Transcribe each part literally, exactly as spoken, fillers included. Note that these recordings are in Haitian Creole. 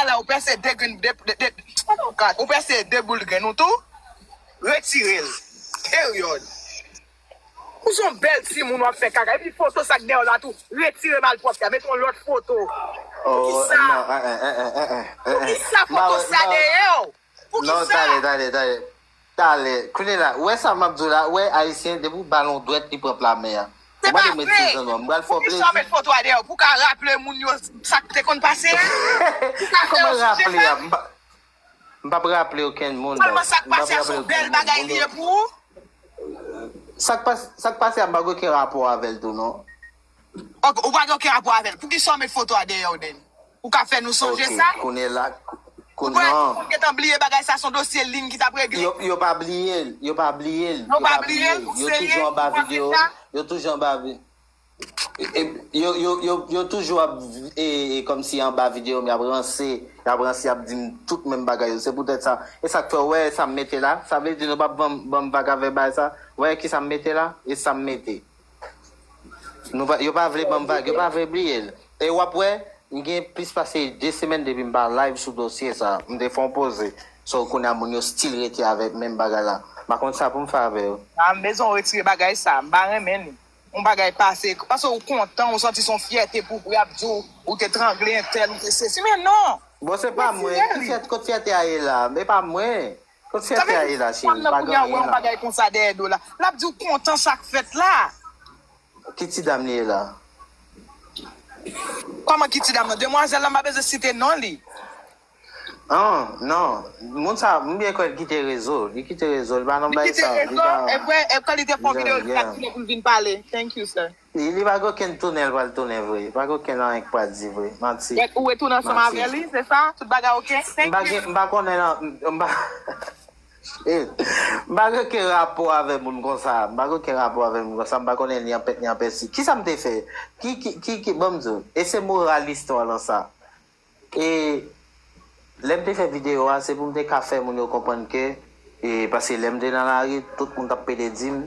la, ou pèse de grenn, de, de, de, oh God, ou pèse de boul grenn ou tou, retire l. Peryòd. Ou se yon bèl timoun w ap fè kaka. Epi foto sa k dèyè w la tou, retire malpwòpte a. Mete yon lòt foto. Poukisa? Poukisa foto sa dèyè w? Poukisa? Non, tande, tande, tande. Tande. Kounye la, ou wè sa m ap di w la, ou wè ayisyen, depi w ba l yon dwèt, li pran pla men an. Se pa vre. Ou pa dwe met sou zanmi w. M pral fè w plezi. Poukisa w met foto a dèyè w? Pou w ka raple moun yo sa k te konn pase a? Pou w ka fè yo sonje sa? Kòman raple a? M pa, m p ap raple okenn moun, baz. Sèlman sa k pase a se yon bèl bagay li ye pou ou? Sa k pas-, sa k pase a, m pa gen okenn rapò avè l tou, non. Ok, ou pa gen okenn rapò avè l. Poukisa w met foto a dèyè w, Dèni? Ou ka fè nou sonje sa? Ok, kounye la, kou-, kou-, non. Ou kwè moun gentan bliye bagay sa, se yon dosye li ki t ap regle? Yo, yo pa bliye l, yo pa bliye l, yo pa bliye l. Yo toujou anba videyo, yo toujou anba vi-, e, e, yo, yo, yo, yo toujou ap, e, e, kòmsi anba videyo m, y ap ranse, y ap ranse, y ap di m tout menm bagay yo. Se poutèt sa. E sa k fè, w wè sa m mete la? Sa vle di nou p ap ban m, ban m vag avè bagay sa? W wè kisa m mete la? E sa m mete. Nou pa, yo pa vle ban m vag, yo pa vle bliye l. E w ap wè, m gen plis pase de semèn depi m pa live sou dosye sa. M te fè yon poze. So, kounye a moun yo still rete avèk menm bagay la. M pa konn sa pou m fè avè yo. A, m bezwen w retire bagay sa. M pa renmen li. Yon bagay pase. Paske ou kontan, ou santi se yon fyète pou w, y ap di w, ou te trangle entèl, ou te sesi. Men non! Bon, se pa mwen. Retire li. Ki fyète, kot fyète a ye la? E pa mwen. Kot fyète a ye la, cheri? Pa gen anyen la. Yon bagay konsa dèyè do la. L ap di w kontan sa k fèt la. Ki ti dam li ye la? Kòman ki ti dam nan? Demwazèl la, m pa bezwen site non li. Ah, non. Moun sa, m byen kwè l kite rezo. Li kite rezo. Li pa nan bagay sa. Li kite rezo. E vre, e kan li te fè yon videyo, li t ap di l pou l vin pale. Thank you, sir. Li, li pa gen okenn tounen l pral tounen vre. Pa gen okenn anyen k pral di vre. Manti. Ou retounen ansanm avè li, se sa? Tout bagay oke? M pa gen, m pa konnen nan, m pa, eh, m pa gen okenn rapò avè moun konsa. M pa gen okenn rapò avè moun konsa. M pa konnen ni anpèt ni anpèsi. Kisa m te fè? Ki, ki, ki, ki, ban m di w. E se moral istwa lan sa. E lè m te fè videyo a, se pou m te ka fè moun yo konprann ke, e, paske lè m te nan lari, tout moun t ap pede di m,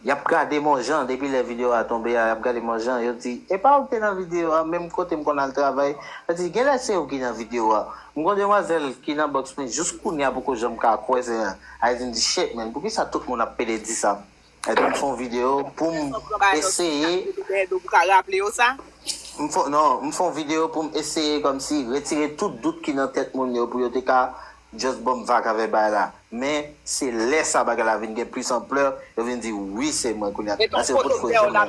y ap gade m yon jan, depi lè videyo a tonbe a, y ap gade m yon jan, yo di, "E pa ou ki te nan videyo a, menm kote m konn al travay?" Yo di, "Genlè se ou ki nan videyo a." M gon demwazèl ki nan bòks mwen, jis kounye a poko janm ka kwè se, a di m di, "Shit, man, poukisa tout moun ap pede di sa?" Epi m fè yon videyo pou m eseye. M fè, non, m fè yon videyo pou m eseye kòmsi retire tout dout ki nan tèt moun yo pou yo te ka just ban m vag avè bagay la. Men, se lè sa bagay la vin gen plis anplè, yo vin di, "Wi, se mwen kounye a." Paske yo potko janm wè.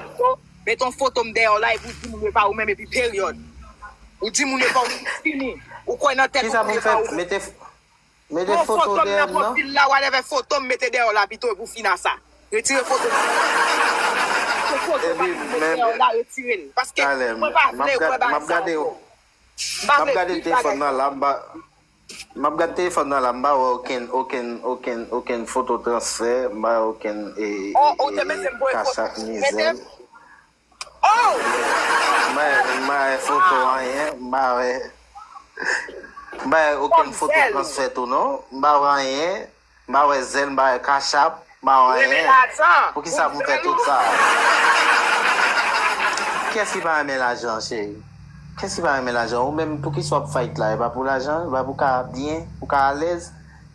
Met yon foto m dèyè w la, epi w di moun yo e pa ou menm, epi peryòd. Ou di moun yo e pa ou, fini. Ou kwè nan tèt ou moun yo e pa ou menm. Mete foto dèyè m nan. Pran foto m nan pwofil la, whatever foto m mete dèyè w la pito epi w fin a sa. Retire foto m. Se foto pa m mete dèyè w la, retire l. Paske mwen pa vle wè bagay sa ankò. M pa vle viv bagay sa. M ap gade telefòn nan la, m pa, m ap gade telefòn nan la, m pa wè okenn, okenn, okenn, okenn foto transfè, m pa wè okenn, e, e, e, e, Cash App ni Zelle. Oh! M pa, m pa wè foto anyen, m pa wè, m pa wè okenn foto transfè tou non, m pa wè anyen, m pa wè Zelle, m pa wè Cash App, m pa wè anyen. Poukisa pou m fè tout sa? Kiyès ki pa renmen lajan, cheri? Kiyès ki pa renmen lajan? Ou menm, poukisa w ap fight la? E pa pou lajan? E pa pou w ka byen, pou w ka alèz?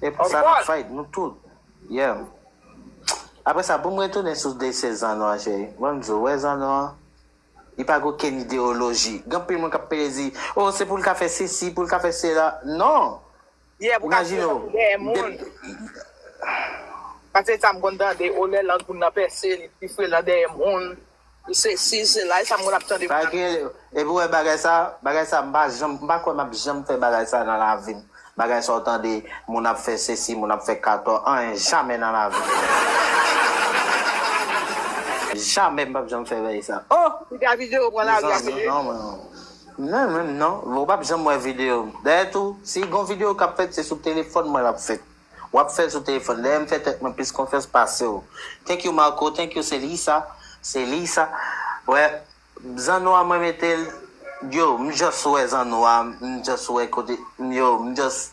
E pou sa n ap fight, nou tout. Yeah. Apre sa, pou m retounen sou dosye Zanno a, cheri, ban m di w, wè Zanno a, li pa gen okenn ideyoloji. Gen anpil moun k ap pede di, "Oh, se pou l ka fè sesi, pou l ka fè sela." Non! Imajine w. Paske sa m konn tande, "Oh, lè lang moun nan pèse, li pifre lan dèyè moun." Li sesi, li sela, e sa moun ap tande moun ap di. Epi w wè bagay sa, bagay sa, m pa janm, m pa kwè m ap janm fè bagay sa nan lavi m. Bagay sa w tande, moun ap fè sesi, moun ap fè katò, anyen, jamè nan lavi m. Jamè m p ap janm fè bagay sa. Oh! Piga videyo pran lari a, mezanmi, non, mwen. Non, non, non, ou p ap janm wè videyo m. Dayè tou, si gon videyo k ap fèt, se sou telefòn mwen l ap fèt. W ap fè l sou telefòn. Dayè, m fè tèt mwen plis konfyans pase w. Thank you, Marco. Thank you, Selisa. Selisa. Wè, Zanno a, mwen mete l. Yo, m just wè Zanno a. M just wè kote. Yo, m just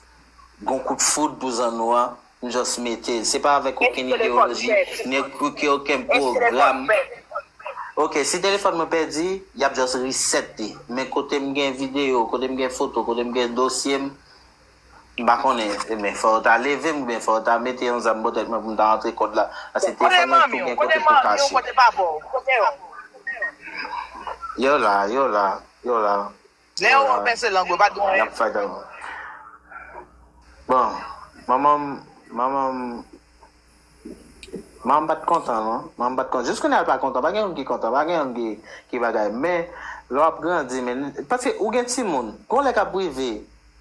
gon kout foud pou Zanno a. M just mete l. Se pa avèk okenn ideyoloji, ni okenn pwogram. Ok, si telefòn mwen pèdi, y ap just reset li. Men kote m gen videyo, kote m gen foto, kote m gen dosye m, m pa konnen, men fò yo ta leve m oubyen fò yo ta mete yon zam bò tèt mwen pou m ta rantre kòd la. Paske telefòn mwen tou gen kote pou kache. Yo la, yo la, yo la. Lè yo wè w pèse lang ou, yo pa t gen anyen. Y ap fè tan. Bon, manman m, manman m, manman m pa t kontan, non. Manman m pa t kontan. Jis kounye a l pa kontan. Pa gen moun ki kontan. Pa gen moun ki, ki bagay. Men, lè w ap grandi, men, paske ou gen timoun. Gon lè k ap rive,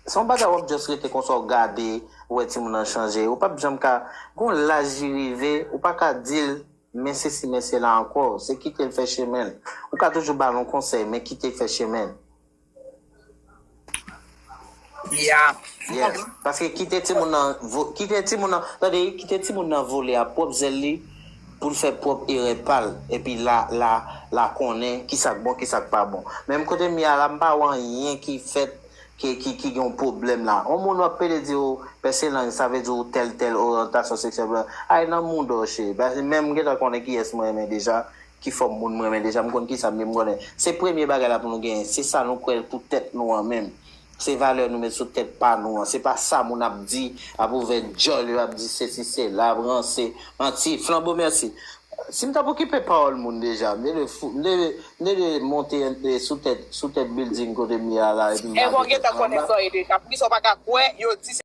se yon bagay w ap just rete konsa, w gade, ou wè timoun nan chanje. Ou p ap janm ka, gon laj li rive, ou pa ka di l, men sesi, men sela ankò. Se kite l fè chemen l. Ou ka toujou ba l yon konsèy, men kite l fè chemen l. Yeah. Yes. Paske kite timoun nan, vo- kite timoun nan, tande, kite timoun nan vole a pwòp zèl li pou l fè pwòp erè pa l. Epi la, la, la konnen ki sa k bon, ki sa k pa bon. Menm kote m ye a la, m pa wè anyen ki fèt, ki, ki, ki gen yon pwoblèm la. On moun w ap pede di w pèse lang, sa vle di w tèl, tèl oryantasyon seksyèl. Ay nan mouda w cheri. Paske menm m gentan konnen kiyès mwen renmen deja, ki fòm moun mwen renmen deja, m konn kisa m ye, m konnen. Se premye bagay la pou nou genyen. Se sa nou kwè pou tèt nou an menm. Se valè nou met sou tèt pa nou an. Se pa sa moun ap di, ap ouvè djòl yo, ap di sesi, sela, ap ranse. Manti, flanbo, mèsi. Si m t ap okipe pawòl moun deja, m te dwe fou, m te dwe, m te dwe monte, eh, sou tèt, sou tèt bilding kote m ye a la, epi m lage tèt mwen anba. Sa w pa ka kwè, yo di